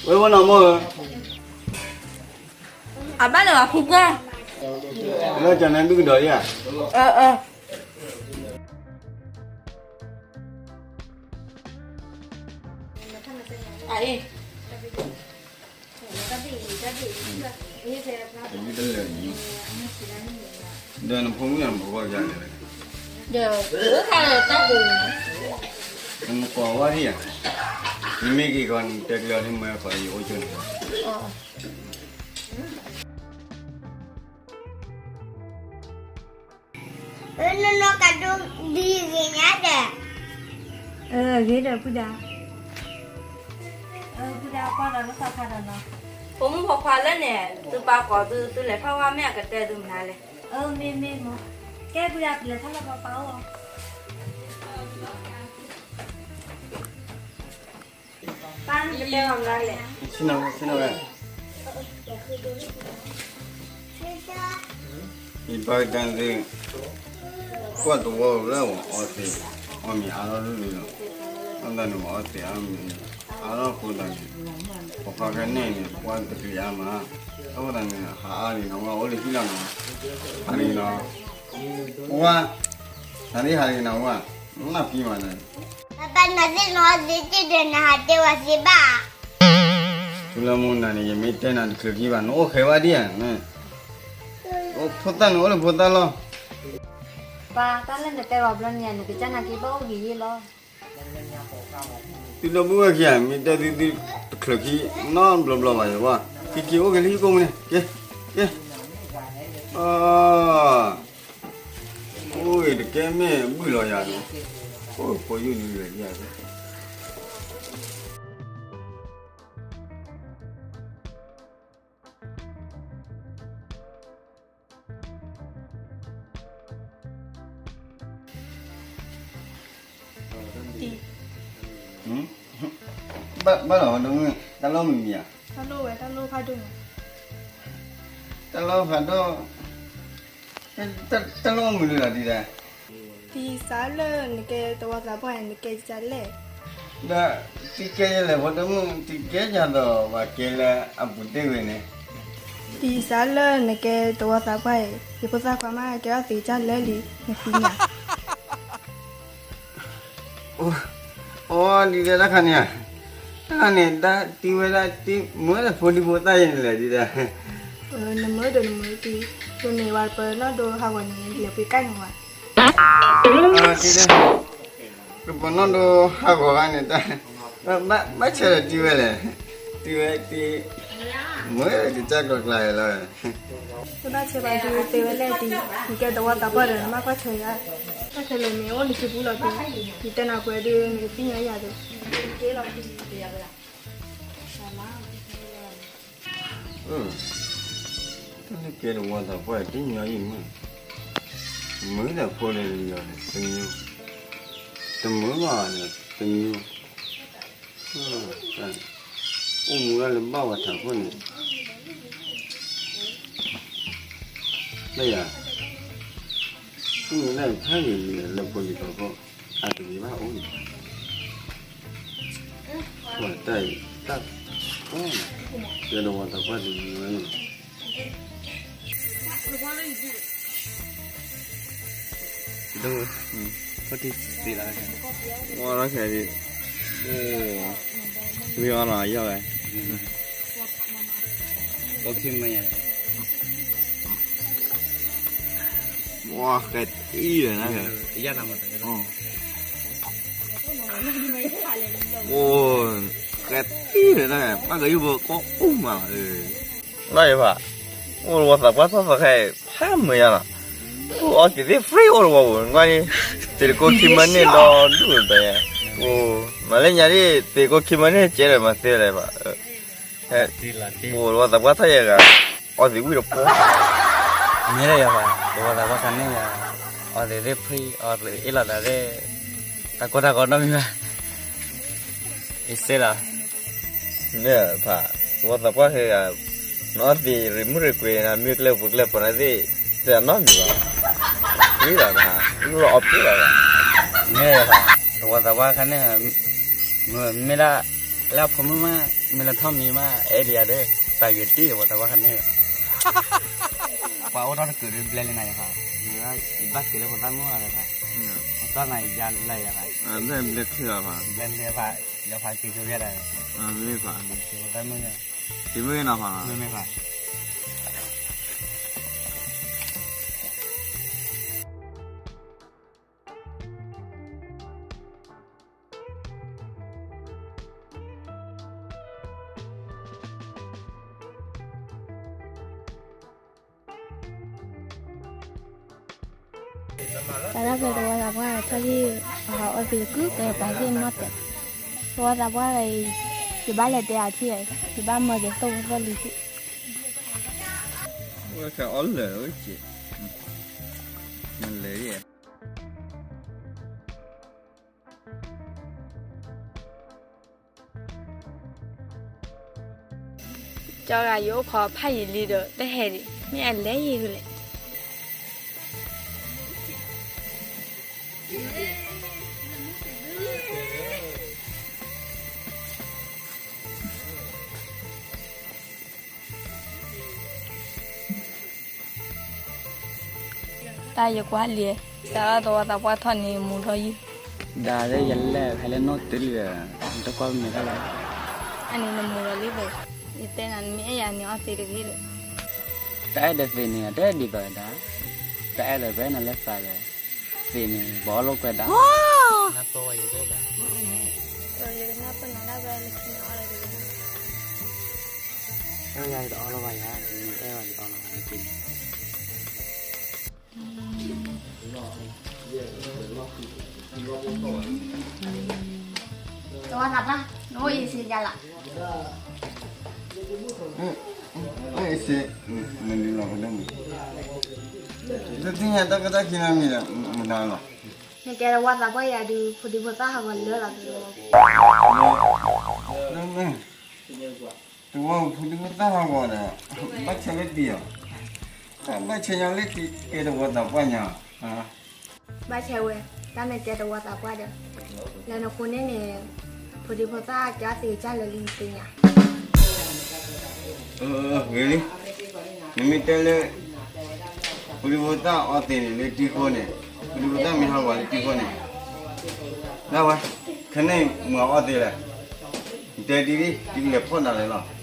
ဝဲဝဲနီၢ်မိၢ်ဧၢ, အဘၣ်လၢၤဘၣ်ဖုပှၢ်, လၢကၠီၤနဲဒုၣ်ကဒီးဧါ, အၢ, ဒီးနဖိမုၣ်အမၤကီၢ်ယၤလဲၣ်, ဒီးတၢ်ကိး, နကွၢ်ဝဲဒံၣ်ဧါ, နမ့ၢ်က့ၤကီးနတဲကျၢၤလၢမွဲကီးယအိၣ်ကၠိန့ၣ် နီၢ်နီၢ်ကဒိဒ်ဂ့ၤညါဒီး, ဂ့ၤဒီးပုၢ်ဒါ, ပုၢ်ဒါကွၢ်ဒီးလၢသးခါဒီးနီၤ, ဖိမုၣ်ဖိခွါလၢန့ၣ် သုပာ်ကီးသု သုလဲၤထီၣ်ဝဲမ့ၢ်အကတၢၢ်သုမနုၤလဲၣ်, မ့ၢ်မ့ၢ်မ့ၢ်, ကဲပုၢ်ဒါပလဲၤထီၣ်လၢပပာ်အိၣ် ပၢ်နကတဲအီၤမနုၤလဲၣ်, ဆ့ၣ်နီၤဝဲ, ဆ့ၣ်နီၤဝဲ, ယပၢ်ကတၢၢ်သ့ၣ်, ကွၢ်တဝီလၢအီသံး, အီၣ်မ့ၤအါထီၣ်လံလံလီၤ, အသးန့ၣ်အီသံးအါမ့ၤ, အါထီၣ်ဃိသးန့ၣ်, ပှၤဖါခဲန့ၣ်န့ၣ် ပှၤတပျံၤအါမး, အဃိသတးန့ၣ် ဟးအါလံနီၤ ဝဲအိၣ်လၢဟံၣ်လီၤနီၤ, ဟးလံနီၤ, ဝါ, ဟးလံဟးလံနီၤဝဲ, နၢ်ဖံးမးန့ၣ် ပၢ်ပၢ်နီၤသ့ၣ်နီၤသ့ၣ်တ့ၢ်ဒီး နဟးတဲဝဲသ့ဘၣ်. ထူလၢမူနၤန့ၣ် ယမ့ၢ်တဲနၤတချုးခံဘၣ် နအိၣ်ဃဲၤဝဲဒံၣ်ဧါ, ဖိသၣ်န့ၣ်အိၣ်လၢဖိသၣ်လီၤ. ပၢ် တၢ်လၢနတဲဘၣ်ဘျီန့ၣ် နကစၢ်နာ်က့ဘၣ်အိၣ်ဂ့ၤယ့ၣ်လီၤ. သုဒီပုၢ်ဝဲၢ်ခံဂၤ မ့ၢ်တဲသုသုတချုးခံ နီတဘျီဘျီဘၣ်ယၤဘၣ်, က့ၤက့ၤအိၣ်က့ၤလၢဟံၣ်ကိၢ်မ့ၢ်န့ၣ်, က့ၤ, က့ၤ, အိၣ်ဂ့ၤတကဲမ့ၢ်ဘုၣ်လီၤယၤန့ၣ်, အိၣ်ဖိယုၢ်နံၤလၢာ်ယၤ ဘၣ်လီၤ, တၢ်လီၢ်မံၤမံၤဧါ, တၢ်လီၢ်ဝဲ တၢ်လီၢ်ဖးဒိၣ်န့ၣ်, တၢ်လီၢ်ဖးဒိၣ်, တၢ်လီၢ်မုာ်လၢလီၤဒံးဒၣ် တံၤစးလၢနကဲတဝီသးပှၢ်န့ၣ် နကဲဒ်လဲၣ်, ဒီးတံၤကဲယလဲၣ် ဖိဒိၣ်မုၣ်, တံၤကဲယၤဒီး ပှၤကဲလၢအပူၤတ့ၢ်ဝဲန့ၣ်, တံၤစးလၢနကဲတဝီသးပှၢ်အံၤ ယဖိသၣ်ခွါမး ကဲအီၣ်သံးကၢ်လၢာ်လံ နသံန့ၣ်ဧါ. အိ ဒ်လဲၣ်တၢ်ခါန့ၣ်ဧါ, တၢ်ခါန့ၣ် တံၤဝဲဒၣ်တံၤ မ့ၢ်ဝဲဒၣ်ဖိဒံဖိသၣ်ယဲန့ၣ်လဲၣ်ဒ်လဲၣ်, နမ့ၢ်ဒီးနမ့ၢ်တံၤ, ယန့ၣ်ဝဲပနီၣ်ဒိဟးဂီၤန့ၣ် လဲၤပှ့ၤကၣ်န့ၣ်ဝဲ တံၤလၢ ကပနီၣ်ဒိဟးဂီၤဂၤန့ၣ် တၢ် ဘၣ်ဆၢဒီးတံၤဝဲလဲၣ်, တံၤဝဲတံၤ, မ့ၢ်တံၤတၢ်ကျီကျါလီၤ, တဘၣ်ဆၢဘၣ်ဒုးသ့ဝဲလဲၣ်တံၤ, နကဲတဝီသးပှၢ်ဒီးနဘၣ်ကွၢ်ဆၢယၤ, တၢ်ခဲလၢာ်န့ၣ်အိၣ်နစုပူၤလီၤတံၤ, ယတဲနၤပှဲၤဒုး နကသ့ၣ်ညါယၤဒီး, က့ၤလီၤတံၤ တၢ်လၢကဲတဝီသးပှၢ်တညီအံၤမုာ်, မုာ်ဒီးဖိလၢလံၤအီၤန့ၣ် တမုာ်, တမုာ်ဘၣ်န့ၣ် တမုာ်, အိၣ်မူဒၣ်လၢဘၣ်ဝဲထးခိၣ်န့ၣ်, လၢယၤ, အိၣ်မူဒၣ်ဖးယံၤလံ လၢဖိလံၤထးခိၣ်, အတဂ့ၤဘၣ်အိၣ်န့ၣ် ပှၤတၢ်အံၤတၢ်, ကဲတဝီသးပှၢ်တညီအံၤ ဒိၣ်, ဖီၣ်တံၢ်သ့လီၤ, ဝါလီၤခဲဒံး, အိၣ်, ဝံၤအီလီၤယီၢ်ဝဲ, အိၣ်ခံမံၤညါ, ဝါဃဲတံၢ်ဒီးနၤ, အိၣ်, ဃဲတံၢ်ဒီးနၤ, ဘၣ်ကယုၢ်ဖိကိးအိၣ်မး, လၢယဖး, အိၣ်တဝီသးပှၢ်ထီၣ်သးခဲအံၤ ဖးမုာ်ယါလီၤ, အိၣ်အီသံးသ့ၣ် free အိၣ်တဝီပူၤ, နကွၢ်န့ၣ်, သ့ၣ်တကိးခံမၢန့ၣ်ဒီးဒူၣ်ဒီး, မၤလၢညါဒ် သ့ၣ်တကိးခံမၢန့ၣ်ကဲဒီးမၤသ့လဲၣ်ဘၣ်, အိၣ်တဝီသးပှၢ်ထီၣ်ယဲဂၤ, အီသံးဝံၣ်တပီၢ်, မ့ၢ်လၢယဖး, တဝီသးပှၢ်ခါန့ၣ်ယၤ, အီသံးသ့ၣ် free အီသံးအ့ၣ်လိာ်သးသ့ၣ်, တၢ်ကီတၢ်ခဲနီတမံၤဘၣ်, အ့ၣ်စ့လီၤ မ့ၢ်ဖး, တဝီသးပှၢ်ခဲဂၤ, နအီသံးရ့ၣ်မုၣ်ရ့ၣ်ကွံာ် နမ့ၢ်ကျဲပူၤကျဲပၤနၤသ့ၣ်, တနီတမံၤဘၣ်, ဝံၤလီၤနၤ, လူလီၤအီပ့ၤလီၤ, မ့ၢ်ဖး, တဝီသးပှၢ်ခါန့ၣ်, မ့ၢ်ဒၣ်, လၢအဖိမုၣ်မး မ့ၢ်လၢထီၣ်မံၤမး အဲၣ်ဒိးယၤဒီး ပာ်ဂ့ၤတ့ၢ်ဝဲသးပှၢ်ခါန့ၣ်, ပှၤအိၣ်ထီၣ်တကုာ်ဒီးဘျဲလၢနၤယၤခါ, ယဘၣ်က့ၤလၢပသးမုၣ်ဂၤလၢခါ, ပသးနၤယၤလၢယၤခါ, ဘျဲချ့ဘၣ်ဖး, ဘျဲချ့ဘၣ်ဖး, ယဖးက့ၤဆိယၤဒီး, မ့ၢ်ဖး, က့ၤပသးမုၣ်ညါ, က့ၤမ့ၢ်နီၤဖးနီၤ, မ့ၢ်မ့ၢ်ဖး တၢ်ဒၣ်ဖဲသဝီသးပှၢ်ထီၣ်လံ, အဟးအီၣ်သ့တကုၢ် ကဲပာ်သ့ၣ်နီၣ်တဲာ်, သဝီသးပှၢ်ဂၤအံၤ, ယဘၣ်လဲၤတဲအီၤထံၣ်, ယဘၣ်မၢက့ၤသိၣ်ဖိသိၣ်လံၤထံၣ်, ဝဲခဲအီၣ်လၢာ်ဝဲက့ၤ, မလဲၤယဲ ကၠီဂၤယအိၣ်ခိးဖးယံာ်လံဒီး တဟဲဒံး မ့ၢ်အလဲၤယံာ်ဝဲလဲၣ်. တၢ်ယကွၢ်လံ, တၢ်အီၣ်သဝီသးပှၢ်ထီၣ်န့ၣ် မူထီၣ်ယုၢ်, ဒၣ်လၢယလဲၤဖဲလၢနီၢ်တုၤလံ, တကွၢ်မ့ၢ်တၢ်လၢ, အန့ၣ်နမူလီၤလံဒီး, ယတဲနၤနမ့ၢ်အဲၣ်ယၤန့ၣ်အီၣ်သ့တဂ့ၤဒီး, တၢ်အဲၣ်ဒိးသ့န့ၣ် အတအဲၣ်ဒံးဘၣ်ဒၣ်, တၢ်အဲၣ်ဒိးဖဲနလဲၤသးဒီး, သ့န့ၣ် ပအီၣ်လိာ်ကွဲဒၣ်, နပၢဝဲယတဲဒၣ်, ယကနၢ်ပၢၢ်နၤဒၣ်ဝဲလၢခံန့ၣ်အီၣ်လီၤတဂ့ၤ, အဲၣ်ယၤယတအီၣ်လီၤဘၣ်ယၤ, နအဲၣ်ဘၣ်ယတအီၣ်လီၤဘၣ်န့ၣ်, သဝီသးပှၢ်, နအိၣ်အ့ၣ်စ့ယၤလီၤ, အ့ၣ်စ့, နလံလီၤကဒၢမုၢ်, တသ့ၣ်ညါတၢ်ကီတၢ်ခဲနီတမံၤဒီး, မနုၤလီၤ, နကဲသဝီသးပှၢ်ယၤဒုး ဖိဒံဖိသၣ်ဟးဂီၤလၢလီၤ, သဝီဖိဒံဖိသၣ်ဟးဂီၤဒီး, ဘၣ်ဆဲးလၢတံၤအီၤ, ဘၣ်ဆဲးညီလၢတံၤ ကဲသဝီသးပှၢ်ညါ, ဘၣ်ဆဲးဝဲ, တၢ်နကဲသဝီသးပှၢ်ဒီး, လၢနဃိန့ၣ်န့ၣ်, ဖိဒံဖိသၣ်ကၠီသ့ကစၢ်လၢာ်လံနသ့ၣ်ညါ, ဂ့ၤလံ, နမ့ၢ်တဲလၢ ဖိဒံဖိသၣ်အီၣ်သ့န့ၣ်လၢတံၤဃိန့ၣ်, ဖိဒံဖိသၣ်မ့ၢ်ဟးဂီၤလၢတံၤဃိန့ၣ်, ဒၣ်ဝဲ, ခဲန့ၣ်မ့ၢ်အီၣ်သ့လဲၣ်, နတဲဒ်လံ ယကလဲၤဖီၣ်နၤလဲၣ်လီၤ,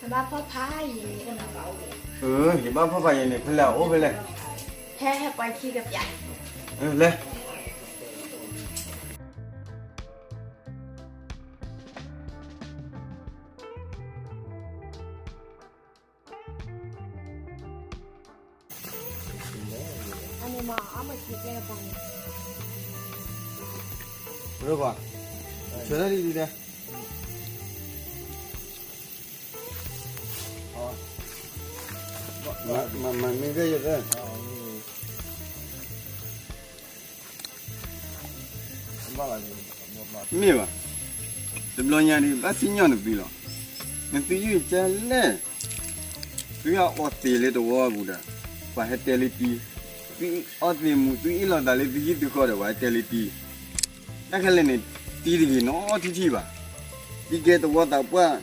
ဘၣ်ဖီၣ်ဖးယံာ်, ယဘၣ်ဖီၣ်ဖးယံာ်န့ၣ် ဖဲလဲၣ်အိၣ်ဖဲလဲၣ်, ဟဲဟဲပှၤခံကပျၢ်, လဲၤ ရကွၢ်, ဆၢထၢၣ်ဒံးဒံးဒဲး, မ့ၢ်ကဲယသၢ မ့ၢ်ဘၣ်, တဘျီညါဒံး ဘၣ်စံၣ်ညီၣ်နသုလီၤ. နသုယုၢ်ကလဲၣ်, သုအီၣ်သ့လၢတဝီပူၤဒီး ပှၤဟဲတဲလၢတံၤ, သုအီၣ်သ့မူ သုအ့ၣ်လိာ်သးလၢသုဟံၣ်သုဃီဒီး ပှၤဟဲတဲလၢတံၤ, တၢ်ခဲလၢာ်န့ၣ် တံၤတဂ့ၤနီတထံၣ်ဘၣ်. တံၤကဲတဝီသးပှၢ်,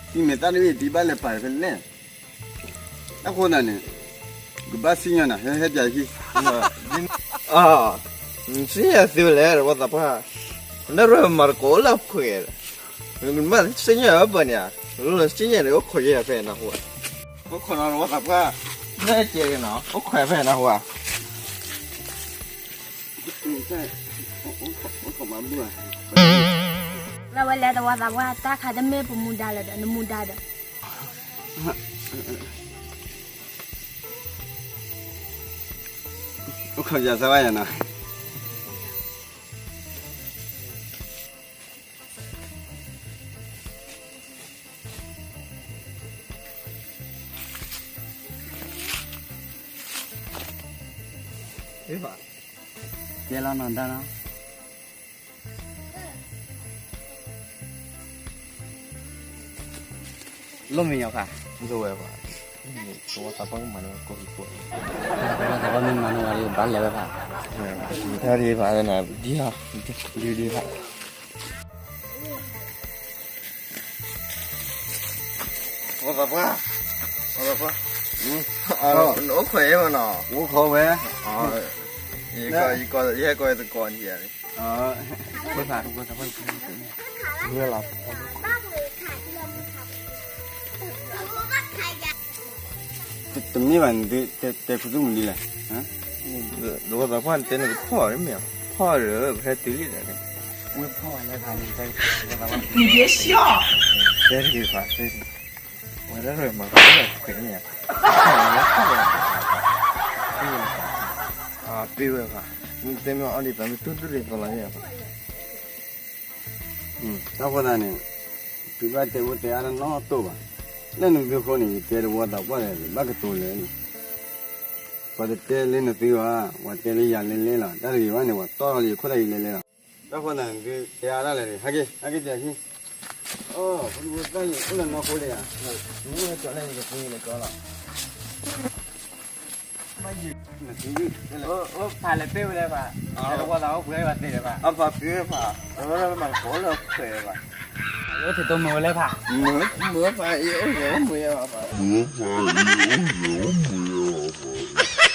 တံၤမဲာ်သၣ်တဘ့ၣ် တံၤဘၣ်လဲၤပာ်ဖဲလဲၣ်. အဃိသတးန့ၣ် ကဘၣ်စံၣ်ညီၣ်နၤ ဟဲဟဲပၠးဟံၣ်, စံၣ်ညီၣ်သုလဲၣ် တဝီသးပှၢ်, နရၢမၤတကိးလၢခွဲး, မ့ၢ်စံၣ်ညီၣ်အပၢၢ်န့ၣ်, လၢစံၣ်ညီၣ်န့ၣ် အိၣ်ခိးယဲၢ်ဖဲနဟူ, အိၣ်ခိးနီၤတဝီသးပှၢ်, နကဲနီၤ အိၣ်ခိးဖဲနဟူဧါ. လၢဝဲလဲၤတဝီသးပှၢ် တၢ်ခါတမ့ၢ်ပမူဒါလၢၤဒီး နမူဒါဒီး အိၣ်ခိးယၤစၢ်ဝဲယၤနီၤ. ကဲလီၤနီၤဒါနီၤ. လိၣ်မ့ၢ်ညီခါ, လိၣ်ဝဲဘၣ်, သဝီသးပှၢ်ကမၤန့ၢ်ဝဲကိးဟံၣ်ကိး, သဝီသးပှၢ်မ့ၢ်မၤန့ၢ်ဝဲဒီး ဘၣ်လဲၤဝဲဘၣ်, တၢ်ဒ်ဘၣ်နၤ ဒ်ဟီ, ဒ်ဒ်ဘၣ်. အိၣ်သးပှၢ်, အိၣ်သးပှၢ်, နအိၣ်ခိးအီၤနီၤ, အိၣ်ခိးဝဲ, ယဟဲကိးသကိးန့ၣ်ယၤ, အိၣ်သးပှၢ်, တမ့ၢ်ဘၣ်န့ၣ် တဲဖိသူမနုၤလဲၣ်, နအိၣ်သးပှၢ်န့ၣ်တဲနကဖီၣ်မ့ၢ်ဧါ, ဖီၣ်ဒီး ပဟဲတုၤလံဒီး, ဝဲဖီၣ်ဝဲလၢဖးန့ၣ်, တဲတဂ့ၤဖး, တဲတဂ့ၤ, ဝဲဒၣ်မၤကီၢ်ခွဲးန့ၣ်, ပ့ၢ်ဝဲဖး, တဲမ့ၢ်အီၤဒ်သိးမ့ၢ်တူၢ်တူၢ်ဒ်သိးလီၤ, တၢ်ဃိသတးန့ၣ်, သုဘၣ်တဲဖိတဲအါတၢ်နီတတိၢ်ဘၣ်, လၢနသုအဃိန့ၣ် ယတဲတဝီသးပှၢ်ဒီး ဘၣ်ကတိၤလဲၣ်န့ၣ်, ပှၤတတဲလၢနသုဘၣ်, ပှၤတဲလၢယၤလဲၤလဲၤလီၤ, တၢ်တဂ့ၤဘၣ်န့ၣ် ပှၤတီၢ်ထီၣ်လၢယခိၣ်သၣ်ယံၤလဲၤလဲၤလီၤ, တၢ်ဃိသတးန့ၣ် သုတဲအါတၢ်လဲၣ်န့ၣ်, ဟဲက့ၤ, ဟဲက့ၤတဲခံ, အိၣ်, ဖိဒံဖိသၣ်န့ၣ် အိၣ်လၢနီၢ်ခိလံဧါ, မ့ၢ်အိၣ်လၢကၠီလၢယကပှ့ၤလၢကၠီလီၤ အိၣ်ဖးလဲၣ်ပ့ၢ်ဝဲလဲၣ်ဖး, တဝီသးအိၣ်ပှဲၤဝဲသ့ၣ်လဲၣ်ဖး, အဖးပ့ၢ်ဖး, တဝီသးမၤကိးလၢခွဲးဖး, အိၣ်ထံးတိမုာ်ဝဲလဲၣ်ဖး, မုာ်ဖးအံၤအိၣ်ယဲၢ်အိၣ်မုာ်ယဲၢ်ဖး, မုာ်ဖးအံၤအိၣ်ယဲၢ်အိၣ်မုာ်ယဲၢ်ဖး